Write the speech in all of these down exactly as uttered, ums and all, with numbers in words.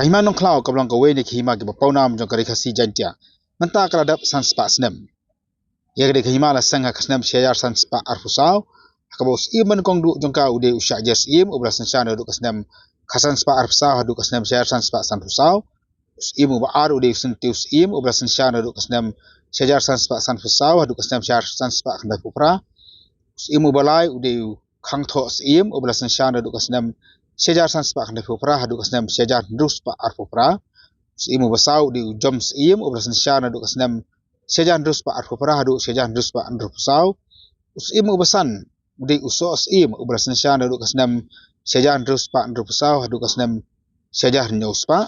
Ka hima Nongkhlaw kaba long kawei na ki hima kiba pawnam jong ka Ri Khasi Jaintia mynta ka la dep san spah snem. Ïa ka dei ka hima la seng ha ka snem shi hajar san spah arphew saw, ha kaba u Syiem ba nyngkong duh jong ka u dei u Shah Jer Syiem uba la synshar naduh ka snem khatsan spah arphew saw haduh ka snem shi hajar san spah sanphew saw. U Syiem uba ar u dei u Syntiew Syiem uba la synshar naduh ka snem shi hajar san spah sanphew saw haduh ka snem shi hajar san spah khyndaiphew phra. U Syiem uba lai u dei u Khangthoh Syiem uba la synshar naduh ka snem shi hajar san spah khyndaiphew phra haduh ka snem shi hajar hynriew spah arphew phra. U Syiem uba saw u dei u Jom Syiem uba la synshar naduh ka snem shi hajar hynriew spah arphew phra haduh shi hajar hynriew spah hynriewphew saw. U Syiem uba san u dei u Soh Syiem uba la synshar naduh ka snem shi hajar hynriew spah hynriewphew saw haduh ka snem shi hajar hynñiew spah.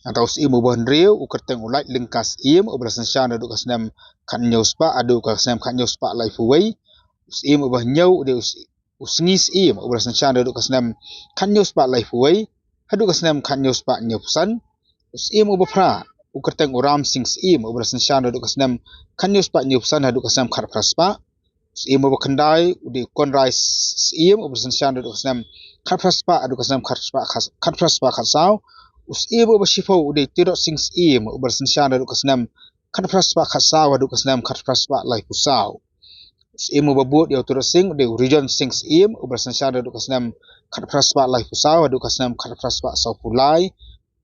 Nangta u Syiem uba hynriew u kyrteng u Laitlyngka Syiem uba la synshar naduh ka snem khathynñiew spah haduh ka snem khathynñiew spah laiphew wei. U Syiem uba hynñiew u dei u Sy-, u Sngi Syiem uba la synshar naduh ka snem khathynñiew spah laiphew wei haduh ka snem khathynñiew spah hynñiewphew san. U Syiem uba phra u kyrteng u Ram Sing Syiem uba la synshar naduh ka snem khathynñiew spah hynñiewphew san haduh ka snem khatphra spah. U Syiem uba khyndai u dei u Konrai Syiem uba la synshar naduh ka snem khatphra spah haduh ka snem khatphra spah khat-, khatphra spah khatsaw. U Syiem uba shiphew u dei u Tirot Sing Syiem uba la synshar naduh ka snem khatphra spah khatsaw haduh ka snem khatphra spah laiphew saw. U Syiem uba bud ïa u Tirot Sing u dei u Rijon Sing Syiem uba la synshar naduh ka snem khatphra spah laiphew saw haduh ka snem khatphra spah sawphew lai.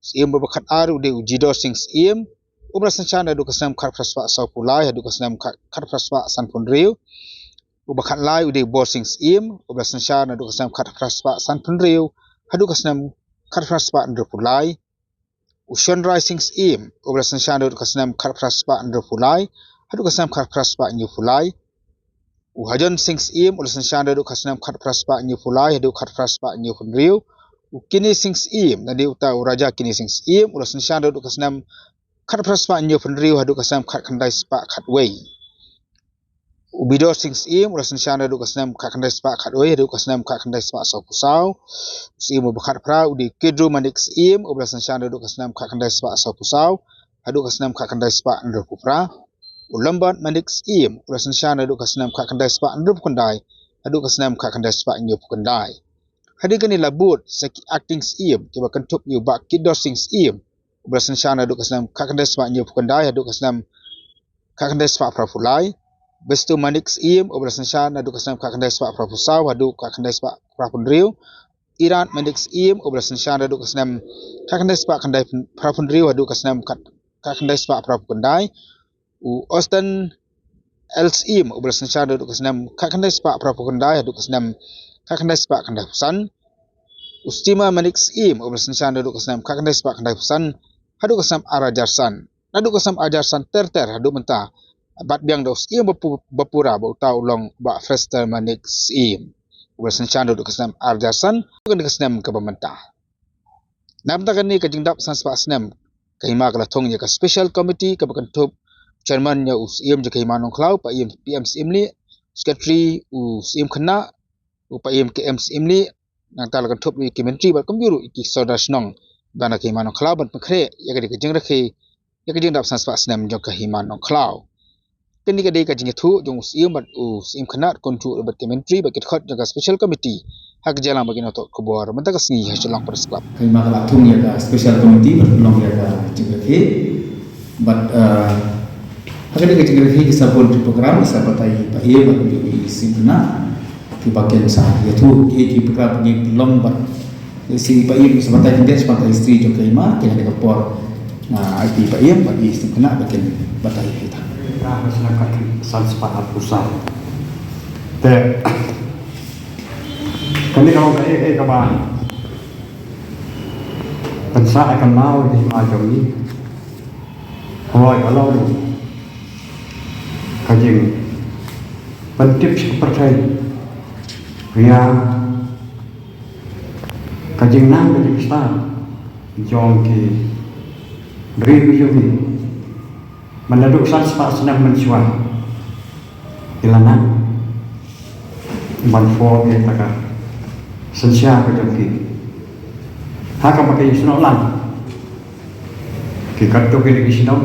U Syiem uba khatar u dei u Jidor Sing Syiem uba la synshar naduh ka snem khatphra spah sawphew lai haduh ka snem khat-, khatphra spah sanphew hynriew. Uba khatlai u dei u Bor Sing Syiem uba la synshar naduh ka snem khatphra spah sanphew hynriew haduh ka snem khatphra spah hynriewphew lai. U Shonrai Sing Syiem uba la synshar naduh ka snem khatphra spah hynriewphew lai haduh ka snem khatphra spah hynñiewphew lai. U Hajon Sing Syiem uba la synshar naduh ka snem khatphra spah hynñiewphew lai haduh khatphra spah hynñiewphew hynriew. U Kine Sing Syiem, lane uta u Raja Kine Sing Syiem uba la synshar naduh ka snem khatphra spah hynñiewphew hynriew haduh ka snem khatkhyndai spah khatwei. U Bidor Sing Syiem uba la synshar naduh ka snem khatkhyndai spah khatwei haduh ka snem khatkhyndai spah sawphew saw. U Syiem uba khatphra u dei u Kidru Manik Syiem uba la synshar naduh ka snem khatkhyndai spah sawphew saw haduh ka snem khatkhyndai spah hynriewphew phra. U Lambot Manik Syiem uba la synshar naduh ka snem khatkhyndai spah hynriewphew khyndai haduh ka snem khatkhyndai spah hynñiewphew khyndai. Hadien kane la bud sa ki acting Syiem kiba kynthup ïa u Bah Kidor Sing Syiem uba la synshar naduh ka snem khatkhyndai spah hynñiewphew khyndai haduh ka snem khatkhyndai spah phraphew lai. Bestu Manik Syiem uba la synshar naduh ka snem khatkhyndai spah phraphew saw haduh khatkhyndai spah phraphew hynriew. Irat Manik Syiem uba la synshar naduh ka snem khatkhyndai spah khyndai phraphew hynriew haduh ka snem khat-, khatkhyndai spah phraphew khyndai. U Austen L Syiem uba la synshar naduh ka snem khatkhyndai spah phraphew khyndai haduh ka snem khatkhyndai spah khyndaiphew san. U Stima Manik Syiem uba la synshar naduh ka snem khatkhyndai spah khyndaiphew san haduh ka snem ar hajar san. Naduh ka snem ar hajar san ter ter haduh mynta, bad biang da u Syiem ba pu-, ba pura ba uta u long Bah Frester Manik Syiem uba la synshar naduh ka snem ar hajar san haduh ka snem kaba mynta. Na bynta kane ka jingdap san spah snem, ka hima ka la thung ïa ka special committee kaba kynthup chairman ïa u Syiem jong ka hima Nongkhlaw, Paiem P M Syiem Lih, secretary u Syiem Khynnah, u Paiem K M Syiem Lih, nangta la kynthup ïa ki myntri bad kumjuh ruh ïa ki sordar shnong ba na ka hima Nongkhlaw ban pynkhreh ïa ka dei ka jingrakhe ïa ka jingdap san spah snem jong ka hima Nongkhlaw. Kane ka dei ka jingïathuh jong u Syiem bad u Syiem Khynnah, kynthup bad ki myntri bad ki dkhot jong ka special committee ha ka jingïalang bad ki nongthoh khubor mynta ka sngi ha Shillong Press Club. Ka hima ka la thung ïa ka special committee ban pynlong ïa ka jingrakhe. Bad, eh, ha kane ka jingrakhe ki sa bun ki program, ki sa batai Paiem bad kumjuh ruh ïa u Syiem Khynnah. Kiba kin sa ïathuh ïa ki program ki pynlong bad Shi Paiem sa batai khyndiat shaphang ka history jong ka hima, te ha kane ka por nga ai Paiem bad i Syiem Khynnah ba kin batai ïa kita. Ka hima ka san spah arphew saw. Te kane ka long kaei kaei kaba pynshai ka maw ïa ka hima jong ngi. Hooid, ka long ka jingpyntip sha ka pyrthei ïa ka jingnang ka jingstad jong ki briew jong ngi. Mynta naduh san spah snem mynshuwa ki la nang ban pynpaw ïa ka synshar ka jong ki. Ha kaba ki snoh lang ki katto katne ki shnong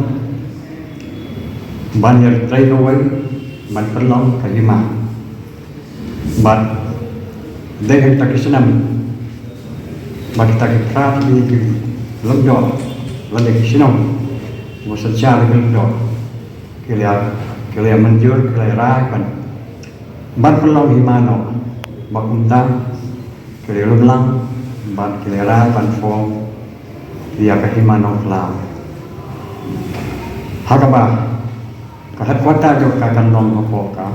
ban ïatrei kawei ban pynlong ka hima. Bad dei ha kita ki snem ba kita ki phra tylli ki Lyngdoh lane ki shnong ba synshar da ki lyngdoh ki la, ki la mynjur, ki la rai ban, ban pynlong hima noh. Ba kumta ki la lum lang bad ki la rai ban form ïa ka hima Nongkhlaw. Ha kaba ka headquarter jong ka kan long hapoh ka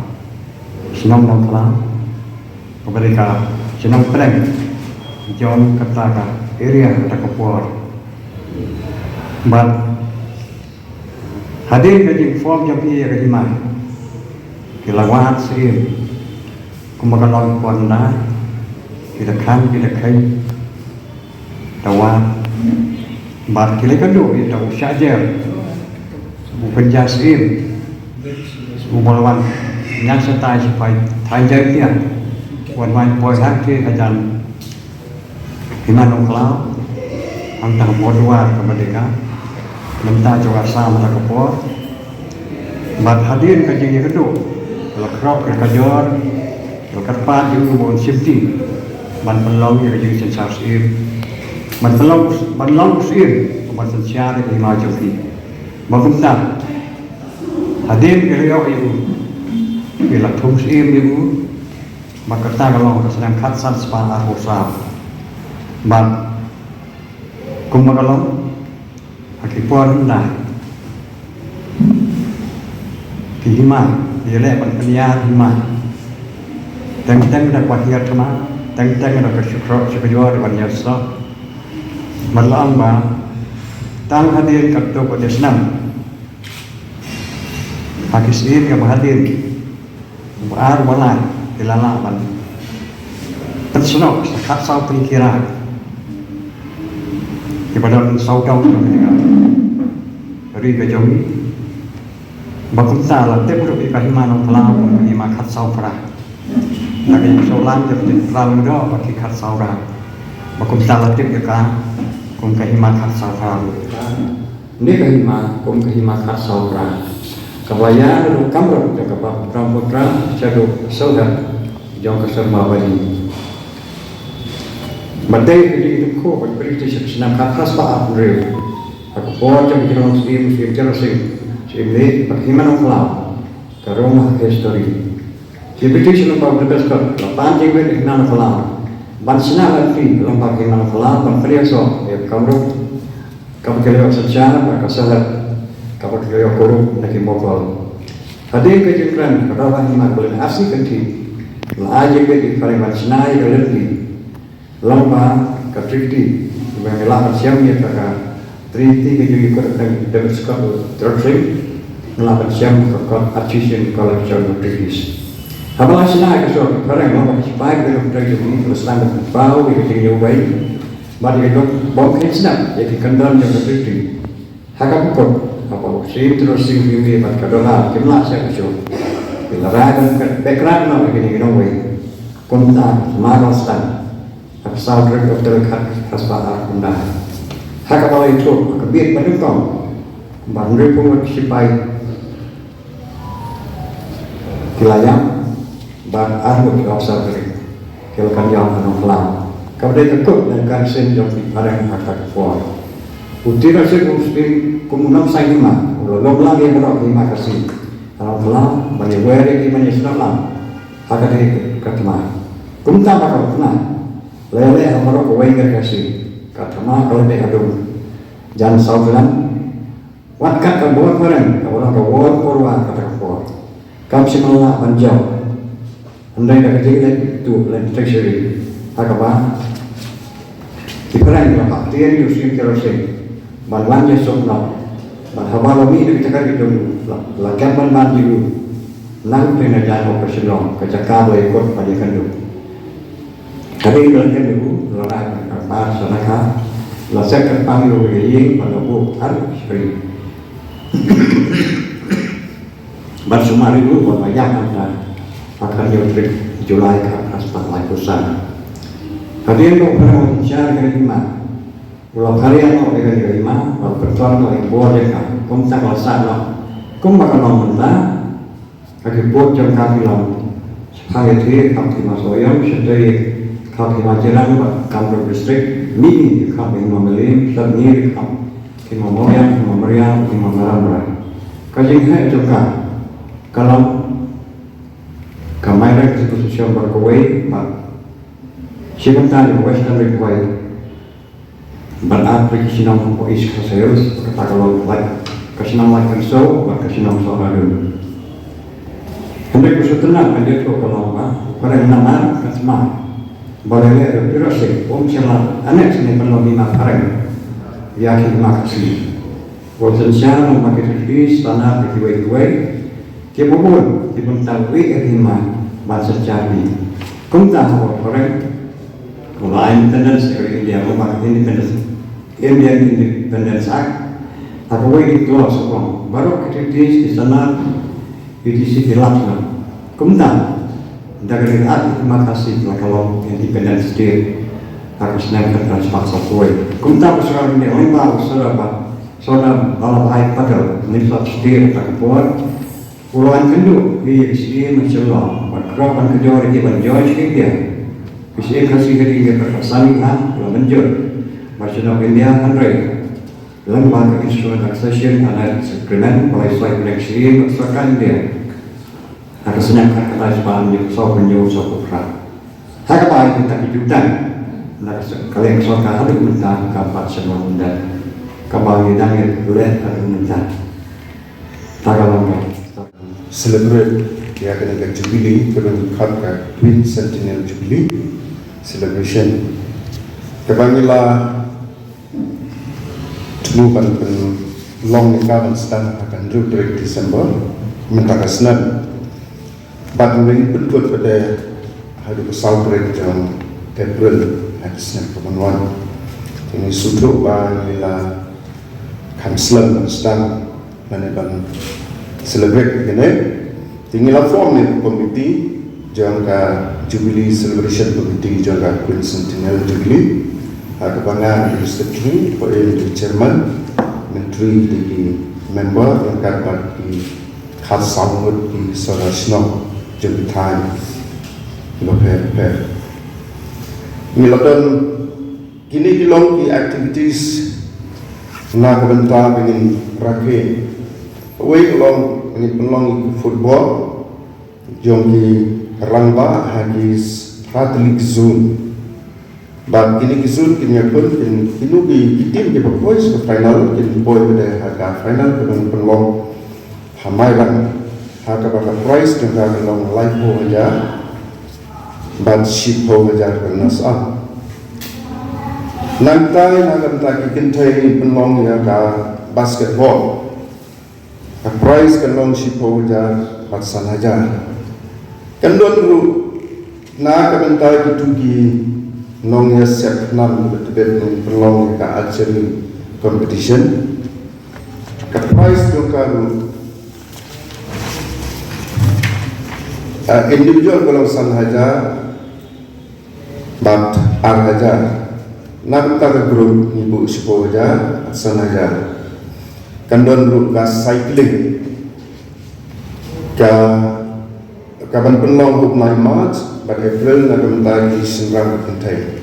shnong Nongkhlaw, kaba dei ka shnong pdeng jong kata ka area kata ka por. Bad hadien ka jingform jong ki ïa ka hima, ki la wad syiem kumba ka long por, nda ki da khang, ki da kheiñ, da wad. Bad ki la kynduh ïa uta u shah jer, u pynjah syiem uba la wan na shatai shaphang thaiñ Jaintia, wan wan poi ha ki hajan hima Nongkhlaw, hangta ha Mawduar kaba dei ka, namar jong Assam ha ka por. Bad hadien ka jingïakynduh, la khroh ka jor, la kyrpad ïa u ban shim ti ban pynlong ïa ka jingsynshar syiem, ban pynlong, ban long u syiem ban synshar ïa ka hima jong ki. Ba kumta hadien ki la ïoh ïa u, ki la thung syiem ïa u. Bad kata ka long ka snem khatsan spah arphew saw. Bad kumba ka long ha ki por hyndai, ki hima ki leh ban pynïar hima. Teng teng da kwah ïar thma, teng teng da ka shu khroh shu kjor ban ïar soh. Bad la ong ba tang hadien katto katne snem, ha ki snem kaba hadien, ba ar ba lai, ki la lah ban pynsnoh sa khatsaw tylli ki rag kiba don sawdong jong ka ri ka jong ngi. Ba kumta la tip ruh ïa ka hima Nongkhlaw kum ka hima khatsaw phra. La ka jingsawlang jong ki phra lyngdoh bad ki khatsaw rag. Ba kumta la tip ïa ka kum ka hima khatsaw phra ruh. Ngi ka hima kum ka hima khatsaw phra, kaba ïa ruh kam ruh jong ka Brahmaputra shaduh Sylhet jong ka Syrma Valley. Ba dei ka jingdukhu bad British ha ka snem khatphra spah arphew hynriew, ha ka por jong ka jinglong Syiem, Syiem Tirot Sing, Syiem Leit bad ka hima Nongkhlaw, ka rung ha ka history. Ki British lyngba u Debeston la pan jingwit ïa ka hima Nongkhlaw, ban shna lynti lyngba ka hima Nongkhlaw ban pynïasoh ïa ka Kamrup, kaba ki la ïoh synshar bad ka Sylhet, kaba ki la ïoh kurup na ki Mughal. Hadien ka jingkren ka Dorbar Hima kaba la arsi kynthih, la ai jingwit ïa ki phareng ban shna ïa ka lynti lyngba ka treaty, ba ngi lah ban shem ïa ka, ka treaty ka jong u Debeston, Tirot Sing, ngi lah ban shem ka Court, Archie Shin Collection of Treaties. Haba la shna ïa ka shuwa ki phareng, lyngba ki shipai kiba don ha ka treaty, la sdang ban paw ïa ka jingïohi bad ïa ka jingbym kheiñ snem ïa ki kyndon jong ka treaty. Ha kaba kut, haba u Syiem Tirot Sing Syiem Leit bad ka Dorbar kim lah shem shuh, ki la rai ban beh krad noh ïa kine ki nongwei. Kumta ka thma la sdang ha ka saw tarik October khatphra spah arphew khyndai. Ha kaba la ïathuh ha ka bieit ba nyngkong ba hynriewphew ngut ki shipai ki la ïap bad arngut ki officer ki, ki la kynjoh ha Nongkhlaw, kaba dei ka kut lane ka garrison jong ki phareng ha kata ka por. U Tirot Sing u Syiem kum u nongshai hima, u la lum lang ïa baroh ki hima Khasi ha Nongkhlaw ban ïawer ïa ki, ban ïasnoh lang ha kane ka thma. Kumta ba ka thma la ïaleh ha baroh kawei ka Khasi, ka thma ka la dei haduh jan Southland. Wat kat ka bor phareng kaba long ka War Poor War kata ka por, kam shym la lah ban jop, hynrei da ka jingleh tuh lane treasury, ha kaba ki phareng ki la phah ktien ïa u Syiem Tirot Sing ban wan ïasuk noh. Bad haba la mih na ka jaka ri jong u, la, la kem ban ban ïa u na u teng na jaka ka Shillong, ka jaka ba la ïakut ban ïakynduh. Hadien ba la kem ïa u, la rai ban kyrpad sha Nongkhlaw, la set kyrpang ïa u ha ka ïing bad la buh arngut ki shakri ban sumar ïa u bad la ïap hangta ha ka hynñiew tarik July khatphra spah laiphew san. Hadien ba u phareng u la synshar ïa kane ka hima, u la pharia noh ïa kane ka hima bad pynthor noh ïa ka bor jong ka, kumta ka la sah noh kumba ka long mynta. Ha ki pud jong ka ki long shaphang ïathie Khap Hima Sohiong, shatei Khap Hima Jirang bad Kamrup District, Mih ïa ka kham ïa i Mamalim, sat ngi ïa ka kham ki Mamoriang, ki Mamariang, ki Mamaramra. Ka jingheh jong ka ka long ka Mairang ka shisha shisha bar kawei bad shi bynta jong ka Western Ri Bhoi bad ar tylli ki shnong hapoh East Khasi Hills, kata ka long Lait, ka shnong Laitkynsoh bad ka shnong Sohradun. Hynrei ka sutna ka jingïathuh ka long ba u phareng namar ka sma ba leh leh ruh ïa u Sing um shym la annex ne pynlong hima phareng ïa ki hima Khasi. Wat synshar namar ki treaties, standard kiwei kiwei kiba bun ki bynta ïa ki hima ban synshar hi. Kumta ha u phareng u la ai independence ïa ka India, kumba ka Independence, Indian Independence Act ha kawei ka clause u ong baroh ki treaties, ki standard, ki treaties ki lap shuh. Kumta da kane ka Act ka hima Khasi ka la long independent state ha ka snem khatar spah saw kawei. Kumta u Sordar India lyngba u Sordar Ba, Sordar Vallabhbhai Patel, Minister of State ha kata ka por, u la wan kynduh ïa ka skim ha Shillong bad kyrpad ban kynjoh ïa ki ban join sha India. Ka skim Khasi ka dei ka kyrpad sani ha, u la mynjur ba sha India, hynrei lyngba ka Instrument of Accession and Alliance Agreement ba la ïasaid ha ka skim bad ka sorkar India ha ka snem khatkhyndai spah hynñiew saw hynñiew, saw phew phra. Ha kaba ai tang ki jutang na ka liang ka sorkar haduh mynta ka pat sha nong mynta, kaba ngi dang ïaleh haduh mynta. Ta ka long ba celebrate ïa kane ka jubilee kaba ngi khot ka Quincentennial Jubilee celebration, kaba ngi la thmu ban pynlong ïa ka ban sdang ha ka hynriew tarik December mynta ka snem. Bad ngi pynkut pat haduh ka saw tarik jong April ha ka snem kaban wan. Te ngi sngewthuh ba ngi la kham slem ban sdang lane ban celebrate ïa kane. Te ngi la form ïa ka committee jong ka Jubilee Celebration Committee jong ka Quincentennial Jubilee ha kaba nga dei u secretary, u Chairman, Myntri dei ki member, ryngkat bad ki khatsaw ngut ki sordar shnong jong ki thaiñ kiba pher pher. Ngi la don kine ki long ki activities na ka bynta ba ngin rakhe. Kawei ka long ba ngin pynlong ïa ki football jong ki rangbah ha ki phra tylli ki zone. Bad kine ki zone kin ïakhun, kin, kino ki, ki team kiba poi sha ka final kin poi pat ha ka final kaban pynlong ha Mairang, ha kaba ka prize jong ka ka long laiphew hajar bad shiphew hajar runners up. Nangta na ka bynta ki kynthei pynlong ïa ka basketball. Ka prize kan long shiphew hajar bad san hajar. Kan don ruh na ka bynta kito ki nongïasyllok nam ba tbit nong pynlong ïa ka archery competition. Ka prize jong ka ruh, ah, individual ka long san hajar bad ar hajar. Na ka bynta ka group ngi buh shiphew hajar, san hajar. Kan don ruh ka cycling. Ka, kaban pynlong ha u bnai March bad April na ka bynta ki shynrang kynthei.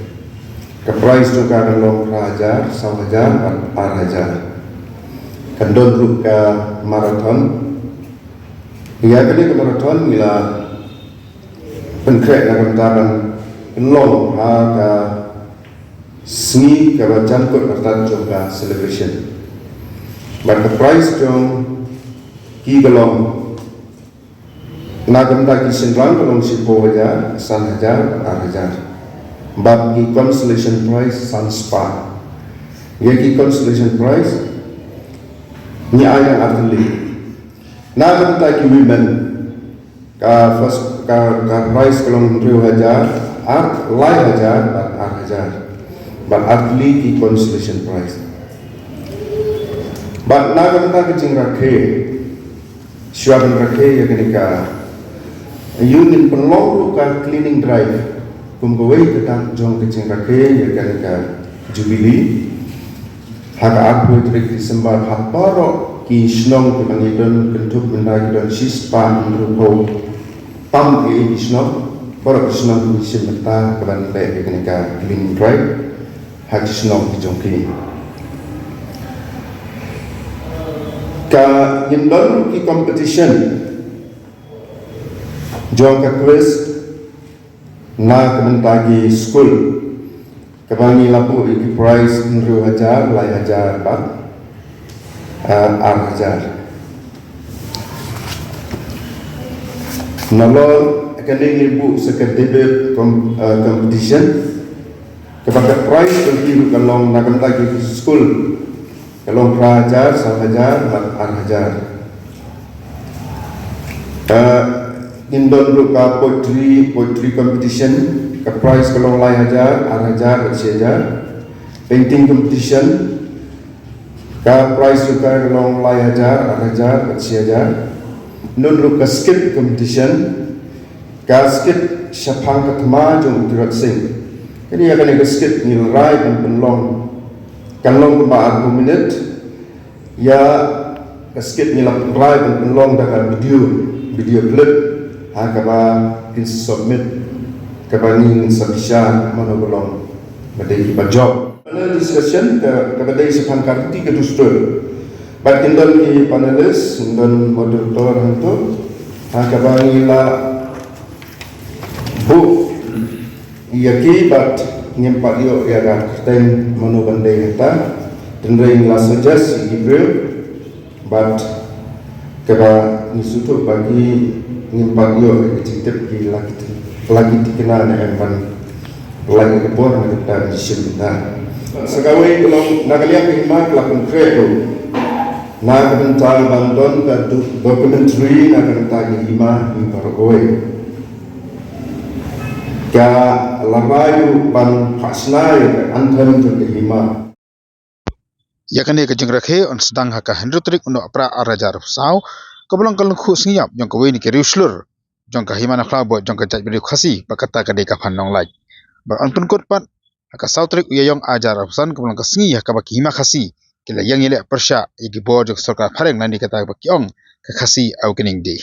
Ka prize jong ka kan long phra hajar, saw hajar bad ar hajar. Kan don ruh ka marathon. Ïa kane ka marathon ngi la pynkhreh na ka bynta ban pynlong ha ka sngi kaba jan kut artat jong ka celebration. Bad ka prize jong ki ka long, na ka bynta ki shynrang ka long shiphew hajar, san hajar, ar hajar. Bad ki consolation prize san spah. Ïa ki consolation prize ngi ai tang ar tylli. Na ka bynta ki women, ka first, ka, ka prize ka long hynriew hajar, ar, lai hajar bad ar hajar. Bad ar tylli ki consolation prize. Bad na ka bynta ka jingrakhe, shuwa ban rakhe ïa kane ka, ïa ngin pynlong ruh ka cleaning drive kum kawei ka dak jong ka jingrakhe ïa kane ka jubilee. Ha ka arphew tarik December ha baroh ki shnong kiba ngi don kynthup mynta ki don shispah hynriewphew pam ki shnong, baroh ki shnong ki shim bynta kaban leh ïa kane ka cleaning drive. ha ki shnong ki jong ki. Ka ngin don ki competition jong ka quiz na ka bynta ki skul, kaba ngi la buh ïa ki prize hynriew hajar, lai hajar bad, eh, ar hajar. Nalor kane ngi buh sa ka debate com-, eh, competition, kaba ka prize ka long na ka bynta ki skul, ka long phra hajar, saw hajar bad ar hajar. Ka ngin don ruh ka poetry, poetry competition, ka prize ka long lai hajar, ar hajar bad shi hajar. Painting competition, ka prize ruh ka long lai hajar, ar hajar bad shi hajar. Don ruh ka skit competition, ka skit Shaphang ka Thma jong u Tirot Sing. Kane, ïa kane ka skit ngi la rai ban pynlong, kan long kumba arphew minit. Ïa ka skit ngi la rai ban pynlong da ka video, video clip, ha kaba kin submit, kaba ngin sa bishar mano ba long ba dei kiba jop. Panel discussion ka, kaba dei shaphang ka Riti ka Dustur. Bad kin don ki panelist, kin don moderator hangto, ha kaba ngi la buh ïa ki bad ngim pat ïoh ïa ka kyrteng mano ban dei hangta. Hynrei ngi la suggest ïa ki briew bad kaba ngi sngewthuh ba ki ngim pat ïoh ïa ka jingtip, ki la ki, la ki thikna ne em ban pynlait ïa ka por na ka bynta ka jingshim bynta. Sa kawei ka long na ka liang ka hima ka la pynkhreh ruh na ka bynta ban don ka do-, documentary na ka bynta ka hima hi baroh kawei. Ka la rai ruh ban phah shna ïa ka anthem jong ka hima. Ïa kane ka jingrakhe yn sdang ha ka hynriew tarik u Nohprah ar hajar arphew saw, kaba long ka lyngkhuh sngi ïap jong kawei na ki riewshlur jong ka Hima Nongkhlaw Bhoi jong ka jaitbynriew Khasi, ba kata ka dei ka Phan Nonglait. Bad yn pynkut pat ha ka saw tarik u Ïaïong ar hajar arphew san, kaba long ka sngi ha kaba ki hima Khasi ki la ïeng ïaleh pyrshah ïa ki bor jong ka sorkar phareng, lane kata ba ki ong ka Khasi Awakening Day.